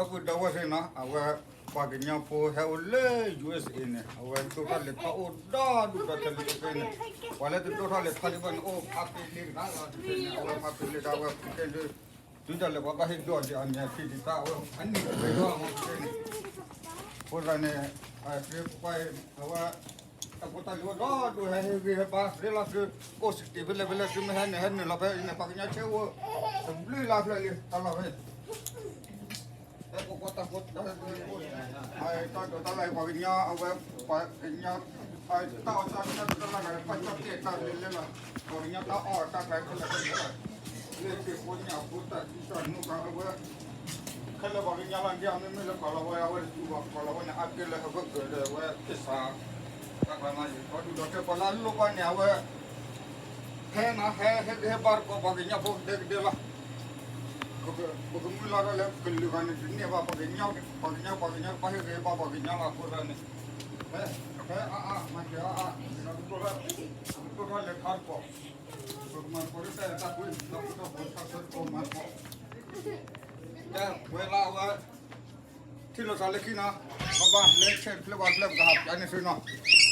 ဒီပုၢ်ဒီဝဲၢ်သ့ၣ်နီၤ အဝဲ ပှၤကညီဖိဟဲအိၣ်လၢ ယူၢ်အ့ၣ်စ့ၣ်အ့ၣ်န့ၣ် အဝဲဒိၣ်ထီၣ်လဲၤထီၣ်အိၣ်ဒီဒူၣ်ဒီထၢလၢတသ့န့ၣ်, ပှၤလၢတဒိၣ်ထီၣ်လဲၤထီၣ်လံဘၣ်န့ၣ် အိၣ်ဖးပ့ၤလ့တဂၤလီၤတသ့န့ၣ် အဝဲဖးပ့ၤလ့တၢ်ဝဲဖုကဲဒုး တုၤဒၣ်လဲာ်ပှၤဘၣ်ဟ့ၣ်ဒိၣ်အီၤဒံးအမံၤအခံဒံးတၢ်အဝဲ အနံၣ်တသ့လီၤမ့ၢ်တသ့န့ၣ်, အဃိသတးန့ၣ် အဝဲ အဝဲ တၢ်ဖိတၢ်လံၤအိၣ်ဒီဒူၣ်ဟဲဟ့ၣ်ဂံၢ်ဟ့ၣ်ဘါသ့လီၤသု, အိၣ်စတံးဖဲလဲၣ်ဖဲလဲၣ်သုမ့ၢ်ဟဲန့ၣ် ဟဲနုာ်လီၤဖဲအံၤန့ၣ် ပှၤကညီဆဲးအိၣ် တဘျုးလါဖျၢၣ်လံ တၢ်လီၢ်ဖဲ ဟဲကိးတၢ်ဖိတၢ်လံၤအိၣ်န့ၣ်, တၢ်ဒိးတၢ်လၢပှၤကညီအဝဲ ပှၤကညီ တၢ်အီၣ်တၢ်အီတၢ်လၢဂၤ ပှၤကညီတဲတၢ်လဲၤလဲၤလီၤ, ပှၤကညီတၢ်အီၣ်တၢ်ကျဲခဲလၢာ်ခဲဆ့ လၢသ့ၣ်ဖိညၣ်ဖိတၢ်သံတၢ်နူၢ်ကၤအဝဲ ခဲလၢာ်ပှၤကညီလီၤ ဒ်အမ့မ့ၢ်လၢကီၢ်လီၤဝဲ အဝဲတတူၢ်ဘၣ်ကီၢ်လီၤဝဲန့ၣ် အါကဲလၢဟၢဖၢကၢၤဒီးအဝဲသ့ၣ်စး တၢ်ကျါမး ဒီဒူၣ်ဒီထၢပှၤလၢအလိၣ်ဘၣ်န့ၣ် အဝဲ ဟဲနီၤ ဟဲ ဟဲကဟဲဘါသကိးပှၤကညီဖိကဒဲကဒဲလီၤ, ပကမုၢ်လီၤထီၣ်လၢကလုာ်ဂၤန့ၣ် တန့ၢ်ဘၣ်ပှၤကညီ ပှၤကညီ ပှၤကညီ ပှၤဟဲကဟဲဘါပှၤကညီလီၤ အဃိသတးန့ၣ် ဟဲ ဟဲအါအါ မၤစၢၤအါအါ ဒီးဒိၣ်ထီၣ် ဒိၣ်ထီၣ်လဲၤထီၣ်သကိး ပကမၤသကိးတၢ်အဲၣ်တၢ်ကွံ ဒီးဒိၣ်ထီၣ်ဖိသၣ်ဆၢသကိးမၤသကိး ကဲ ဝဲလၢအဝဲ ထံၣ်လိာ်သးလၢခံနီၤ, ဘၣ်ဘၣ် လၢဆဲးတဖျၢၣ်ပှၤတဖျၢၣ် ပကဟးပၠးန့ၢ်သုနီၤ,